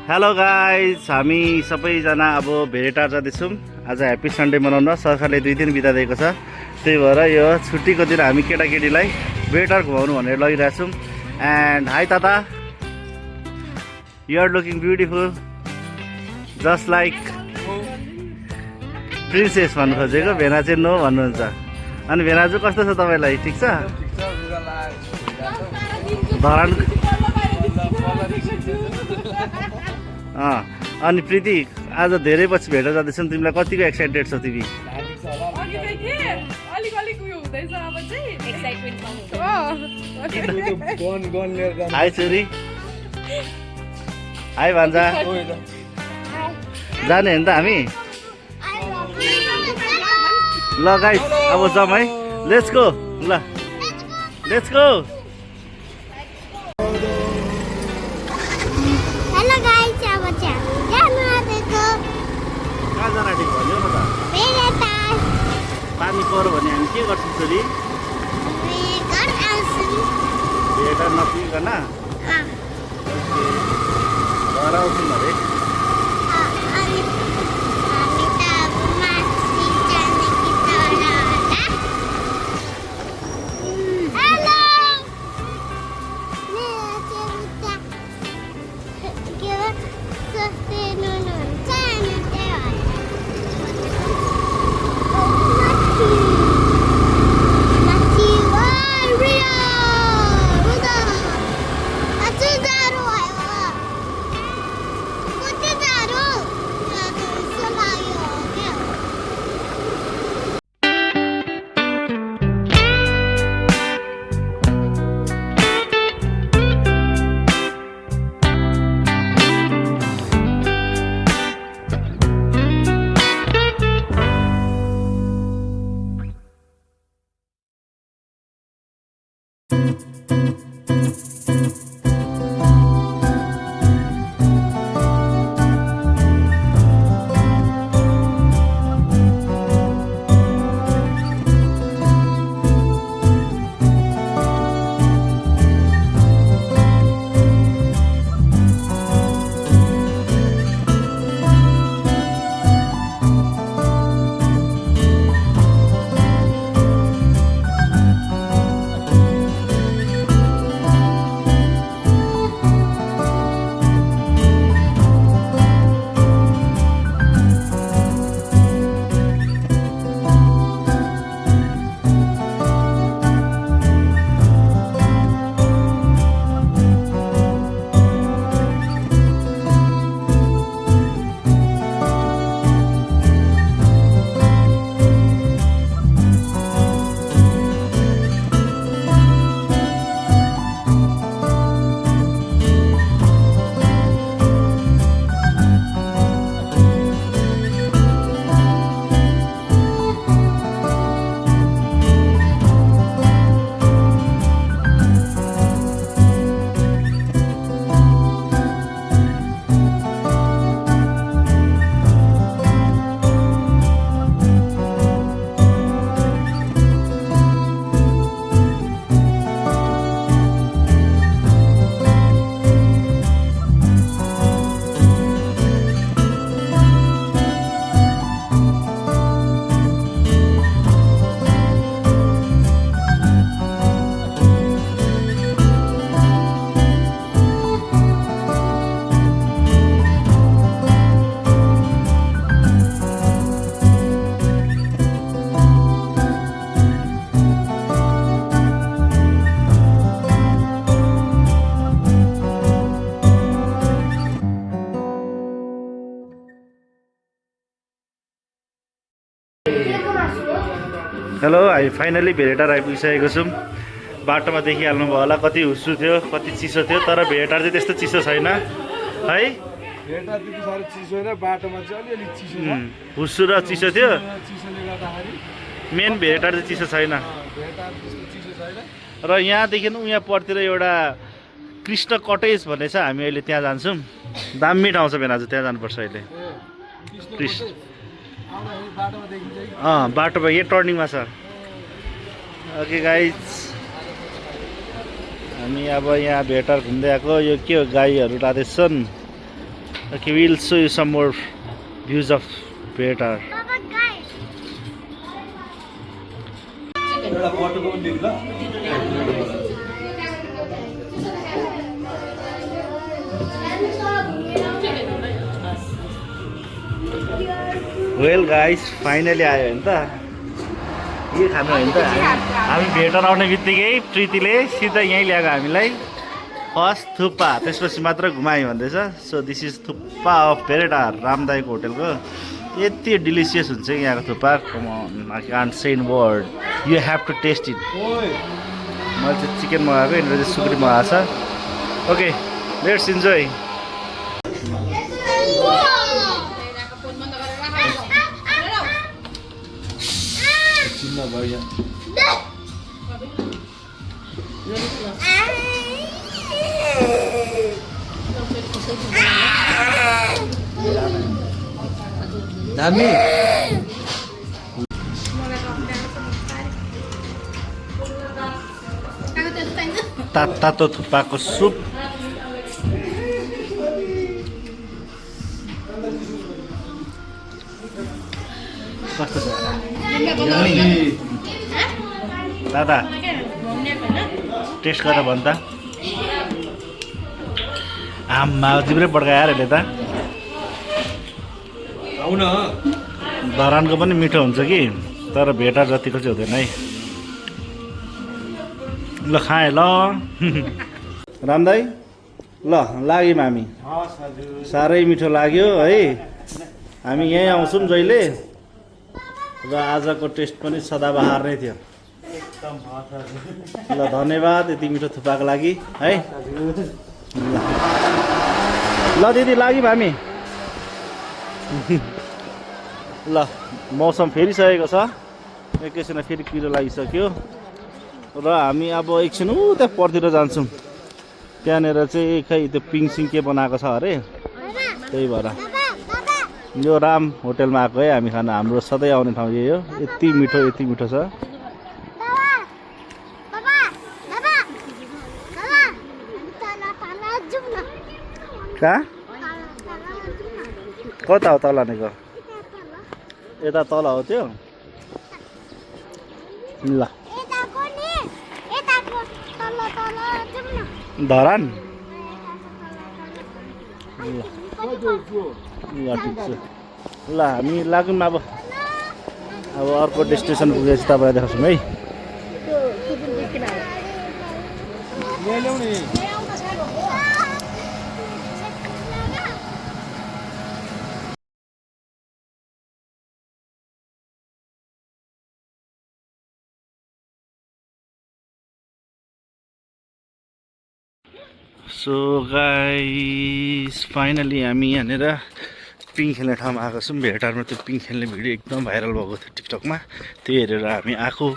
Hello guys, हामी सबैजना अब भेटार जाँदैछौँ। आज ह्याप्पी सन्डे मनाउन सरकारले 2 दिन बिदा दिएको छ। त्यही भएर यो छुट्टीको दिन हामी केटाकेटीलाई भेटार घुमाउनु भनेर लगिरहेछौँ। एन्ड हाई ताता, you are looking beautiful just like princess भन्नु खोजेको। भेना चाहिँ नो भन्नुहुन्छ। अनि भेनाजु कस्तो छ तपाईँलाई? ठिक छ? धरान अनि प्रीति, आज धेरै पछि भेटेर जाँदैछौँ। तिमीलाई कतिको एक्साइटेड छौ तिमी? हाई छोरी, हाई भान्जा, जाने होइन त हामी? ल गाइस, अब जाउँ है। Let's go. ल लेट्स गो। कहाँ जान आँटेको भन्यो न त? पानी पऱ्यो भने हामी के गर्छौँ छोरी? भेटार नपुगिकन घर आउँछौँ अरे। हेलो, हामी फाइनली भेटार आइपुगिसकेको छौँ। बाटोमा देखिहाल्नु भयो होला कति हुस्सु थियो, कति चिसो थियो। तर भेटार चाहिँ त्यस्तो चिसो छैन है। हुस्सु र चिसो थियो। मेन भेटार चाहिँ चिसो छैन। र यहाँदेखि उहाँ परतिर एउटा कृष्ण कटेज भन्ने छ। हामी अहिले त्यहाँ जान्छौँ। दामी ठाउँ छ भेनाजु, त्यहाँ जानुपर्छ अहिले। बाटोमा यही टर्निङमा छ। ओके गाइज, हामी अब यहाँ भेटार घुम्दै आएको। यो के हो, गाईहरू लाँदैछन्। Okay, we'll show you some more views of Betar. Well guys, finally आयो हैन त के खानु हैन त हामी भेटर आउने बित्तिकै प्रीतिले सिधा यहीँ ल्याएको हामीलाई फर्स्ट थुक्पा त्यसपछि मात्र घुमायो भन्दैछ so this is thukpa of भेरेटार रामदायक होटलको यति डिलिसियस हुन्छ यहाँको thukpa come on I can't say in word you have to taste it मैले चाहिँ चिकन मगाएको यिनीहरू चाहिँ सुकुटी मगाएको छ okay let's enjoy Dami. Tato thupako soup. दादा टेस्ट गरेर भन् त आम्मा जिब्रै पड्काएर यसले त आउन धरानको पनि मिठो हुन्छ कि तर भेटार जतिको चाहिँ हुँदैन है ल खाएँ ल रामदाई ल लाग्यौँ हामी साह्रै मिठो लाग्यो है हामी यहीँ आउँछौँ जहिले र आजको टेस्ट पनि सदाबहार नै थियो ल धन्यवाद यति मिठो थुक्पाको लागि है ल दिदी लाग्यौँ हामी ल मौसम फेरिसकेको छ एकैछिन फेरि पिरो लागिसक्यो र हामी अब एकछिन उता परतिर जान्छौँ त्यहाँनिर चाहिँ खै त्यो पिङसिङ के बनाएको छ अरे त्यही भएर यो राम होटलमा आएको है हामी खान हाम्रो सधैँ आउने ठाउँ यही हो यति मिठो छ कहाँ कता हो तल लानेको यता तल हो त्यो ल धरान ल ठिक छ ल हामी लाग्यौँ अब अर्को डेस्टिनेसन पुगेपछि तपाईँलाई देखाउँछौँ है सो गाइस फाइनली हामी यहाँनिर पिङ खेल्ने ठाउँमा आएको छौँ भेटारमा त्यो पिङ खेल्ने भिडियो एकदम भाइरल भएको थियो टिकटकमा त्यो हेरेर हामी आएको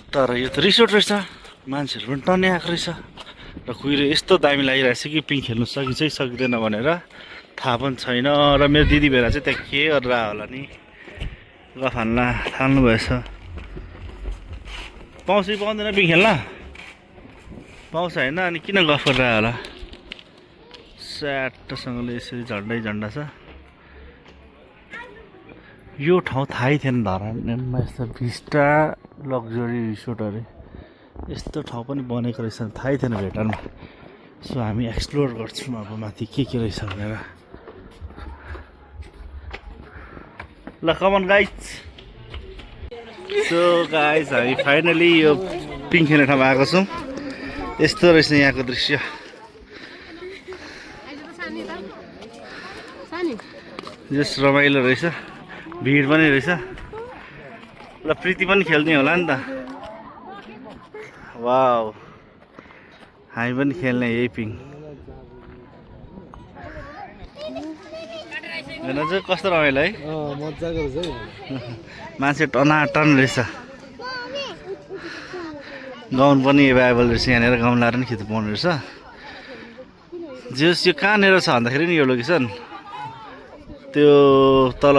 तर यो त रिसोर्ट रहेछ मान्छेहरू पनि टन्नै आएको रहेछ र कुहिरो यस्तो दामी लागिरहेछ कि पिङ खेल्नु सकिन्छ कि सकिँदैन भनेर थाहा पनि छैन र मेरो दिदी भेरा चाहिँ त्यहाँ के गरेर होला नि गफ हान्न थाल्नु भएछ पाउँछ कि पाउँदैन पिङ खेल्न पाउँछ होइन अनि किन गफ गरेर होला स्याटसँगले यसरी झन्डा छ यो ठाउँ थाहै थिएन धरानमा यस्तो भिस्टा लग्जरी रिसोर्ट अरे यस्तो ठाउँ पनि बनेको रहेछ थाहै थिएन भेटारमा सो हामी एक्सप्लोर गर्छौँ अब माथि के रहेछ भनेर ल कमन गाइज सो गाइज हामी फाइनली यो पिङ खेल्ने ठाउँमा आएको छौँ यस्तो रहेछ यहाँको दृश्य जस रमाइलो रहेछ भिड पनि रहेछ ल प्रीति पनि खेल्ने होला नि त वाउ हामी पनि खेल्ने यही पिङ हेर्नु चाहिँ कस्तो रमाइलो है मजाको रहेछ मान्छे टनाटन रहेछ गाउन पनि एभाइलेबल रहेछ यहाँनिर गाउन लाएर पनि खिच्नु पाउने रहेछ जस यो कहाँनिर छ भन्दाखेरि नि यो लोकेसन त्यो तल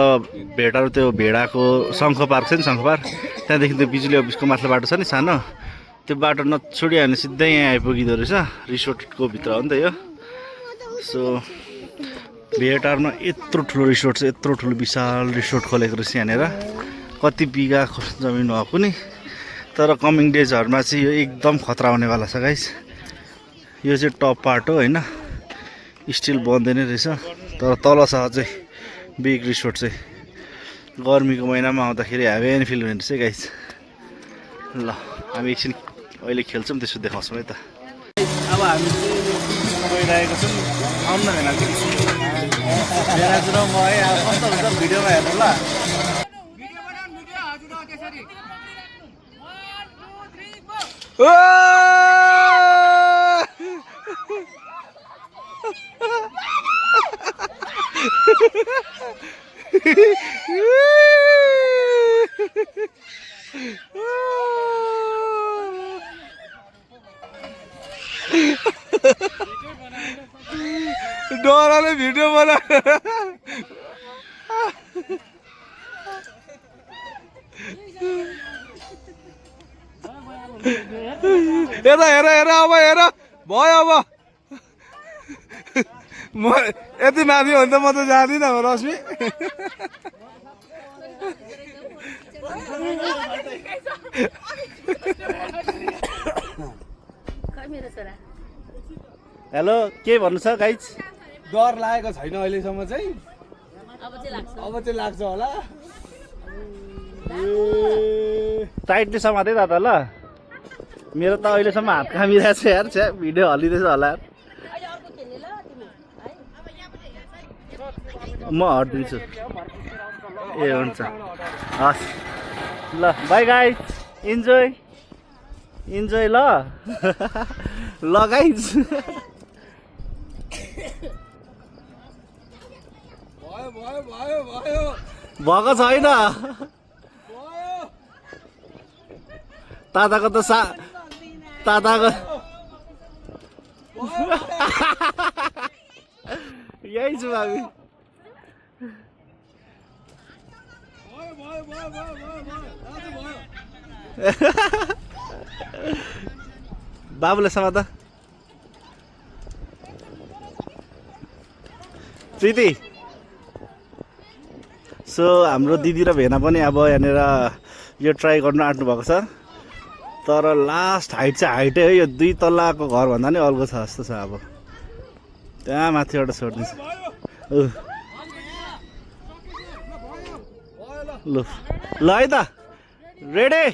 भेटार त्यो भेडाको शङ्ख पार्क छ नि शङ्ख पार्क त्यहाँदेखि त्यो बिजुली अफिसको माथिल्लो बाटो छ नि सानो त्यो बाटो नछोडी हामी सिधै यहाँ आइपुगिँदो रहेछ रिसोर्टको भित्र हो नि त यो सो भेटारमा यत्रो ठुलो रिसोर्ट छ, यत्रो ठुलो विशाल रिसोर्ट खोलेको रहेछ यहाँनिर। कति बिघा जमिन भएको नि, तर कमिङ डेजहरूमा चाहिँ यो एकदम खतरा हुनेवाला छ गाइस। यो चाहिँ टप पार्ट हो होइन, स्टिल बन्दैन रहेछ। तर तल छ चाहिँ बिग रिसोर्ट चाहिँ। गर्मीको महिनामा आउँदाखेरि हेभेन फिल हुने रहेछ गाइस। ल हामी एकछिन अहिले खेल्छौँ, त्यसो देखाउँछौँ है त। अब हामी चाहिँ गइरहेको छौँ, आउनु न भेना म है। अब कस्तो हुन्छ भिडियोमा हेर्नु ल। डराले भिडियो बना। हेर हेर हेर अब हेर भयो। अब म यति माथि हो भने त म त जाँदिनँ हो रश्मि। हेलो, के भन्नु छ गाइज? डर लागेको छैन अहिलेसम्म चाहिँ, अब चाहिँ लाग्छ होला। टाइटली समाते दादा ल। मेरो त अहिलेसम्म हात कामिरहेको छ यार, छ्या भिडियो हल्लिँदैछ होला। म हटिदिन्छु। ए हुन्छ, हस् ल, बाई गाइज, इन्जोय इन्जोय ल। ल गाइज, भएको छैन ताताको त ताताको यही छु हामी। बाबुले समाता प्रीति। सो हाम्रो दिदी र भेना पनि अब यहाँनिर यो ट्राई गर्नु आँट्नु भएको छ। तर लास्ट हाइट चाहिँ हाइटै हो, यो 2 तल्लाको घरभन्दा नि अल्गो छ जस्तो छ। अब त्यहाँ माथिबाट छोडिदिन्छ। ल ल है त, रेडी?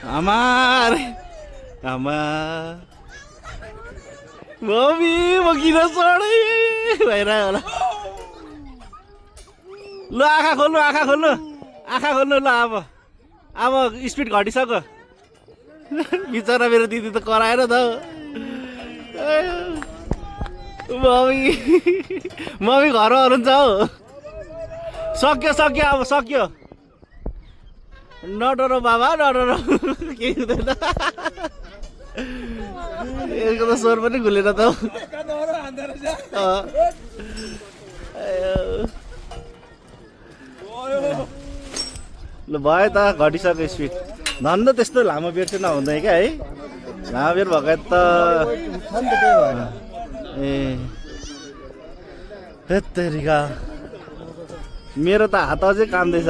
आमा आमा मम्मी म किन चढेँ भइरह्यो होला। ल आँखा खोल्नु, आँखा खोल्नु, आँखा खोल्नु ल। अब स्पिड घटिसक्यो। बिचरा मेरो दिदी त कराएर त। मम्मी मम्मी घरमा हुनुहुन्छ हौ। सक्यो सक्यो, अब सक्यो। नडरो बाबा नडरो, केही हुँदैन। यसको त स्वर पनि खुलेन त। ल भयो त, घटिसक्यो स्पिड। धन्न त्यस्तो लामो बेर चाहिँ नहुँदैन क्या है। लामो बेर भएको त ए तेरिका, मेरो त हात अझै काम्दैछ।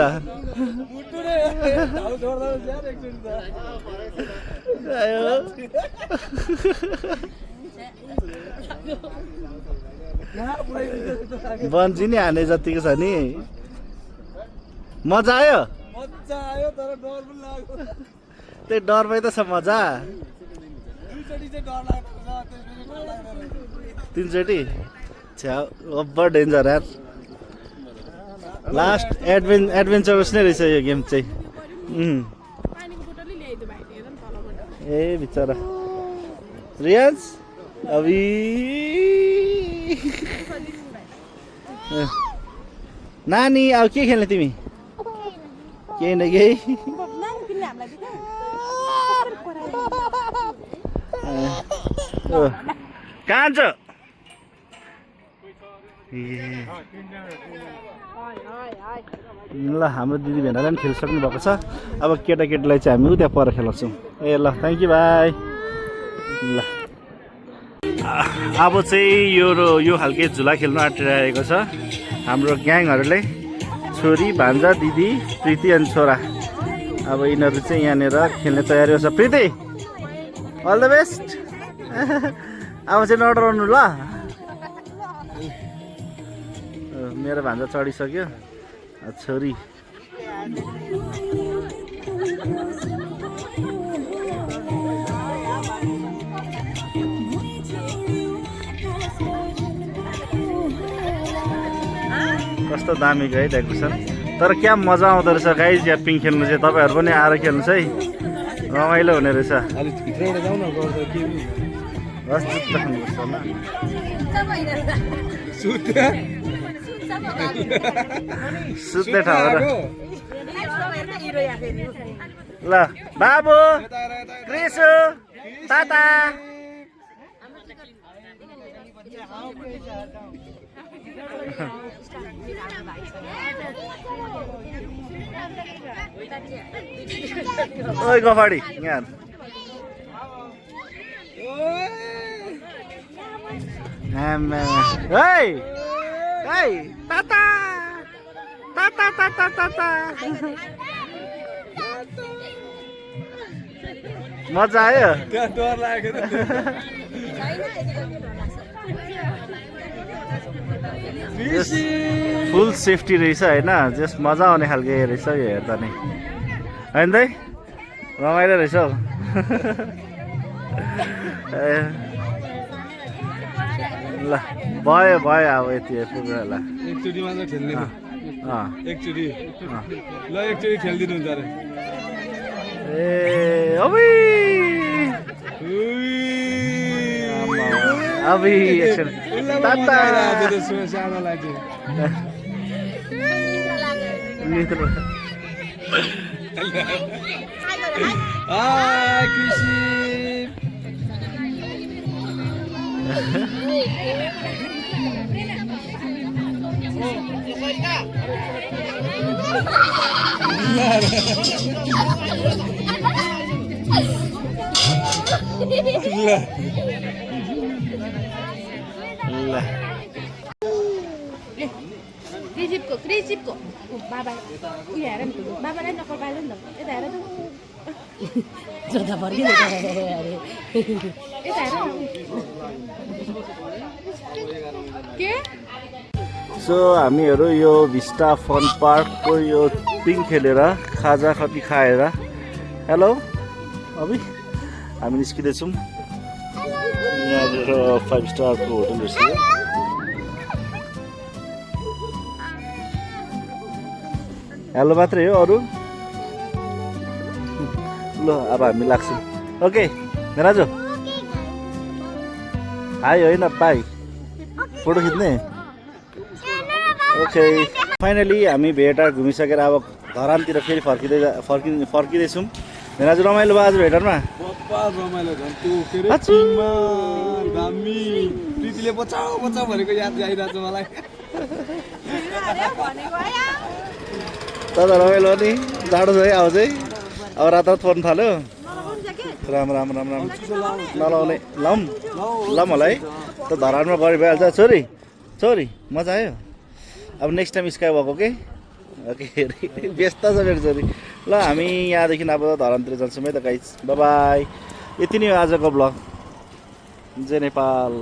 बन्जी नि हाने जतिको छ नि। मजा आयो? मजा आयो, तर डर पनि लाग्यो। त्यही डरमै त छ मजा। 3 चोटि छ्या ओभर डेन्जर यार। लास्ट एडभेन्चरस नै रहेछ यो गेम चाहिँ। ए बिचरा रियाज अभी नानी अब के खेल्ने तिमी? केही न केही। कहाँ छ? ल हाम्रो दिदी भेनाले पनि खेलिसक्नु भएको छ। अब केटाकेटीलाई चाहिँ हामी उता पर खेलाउँछौँ। ए ल थ्याङ्क यू भाइ। ल अब चाहिँ यो खालके झुला खेल्नु आँटिरहेको छ हाम्रो ग्याङहरूले। छोरी भान्जा दिदी प्रीति अनि छोरा अब यिनीहरू चाहिँ यहाँनिर खेल्ने तयारी छ। प्रीति अल द बेस्ट। अब चाहिँ नडराउनु ल। मेरो भान्जा चढिसक्यो। छोरी कस्तो दामी है डेकोरेसन। तर क्या मजा आउँदो रहेछ गाइज यहाँ पिङ खेल्नु चाहिँ। तपाईँहरू पनि आएर खेल्नुहोस् है, रमाइलो हुने रहेछ। सुत्ने ठाउँ ल। बाबु क्रिसु ताता ओइ गफाडी यहाँ ताता ताता ताता ताता मजा आयो। फुल सेफ्टी रहेछ होइन, जस मजा आउने खालको रहेछ यो हेर्दा नै होइन दाइ, रमाइलो रहेछ हौ। ल भयो भयो अब यति पुग्यो होला। एकचोटि मात्र खेल्ने एकचोटि ल एकचोटि खेलिदिनु हुन्छ अरे। ए अबी अबी एकछिन ताता सानो लाग्यो। कृषि क्रिजिपको बाबा उयो हेर नि, बाबालाई नक्कल पाइलो नि त। यता हेर त, जोता फर्किँदै यता हेर के। सो हामीहरू यो भिस्टा फन पार्कको यो पिङ खेलेर खाजा कति खाएर हेलो अभि हामी निस्किँदैछौँ। यहाँनिर 5 स्टारको होटल रहेछ। हेलो मात्रै हो अरू। ल अब हामी लाग्छौँ। ओके मेराजु हाई होइन बाई, फोटो खिच्ने। ओके फाइनली हामी भेटार घुमिसकेर अब धरानतिर फेरि फर्किँदैछौँ। मेराजु रमाइलो भयो आज भेटारमा। रमाइलो दामी। प्रीतिले बचाउ बचाउ भनेको याद आइरहेको छ मलाई। तर रमाइलो नि, जाडो छ है। अब चाहिँ अब रात पर्नु थाल्यो। राम राम राम राम नलाउने लाउँ लाउँ होला है। त धरानमा गरी भइहाल्छ। छोरी छोरी मजा आयो। अब next time sky walk okay okay. व्यस्त छ मेरो छोरी। ल हामी यहाँदेखि अब धरानतिर जान्छौँ है त गाइस। By by. यति नै हो आजको ब्लग। जय नेपाल।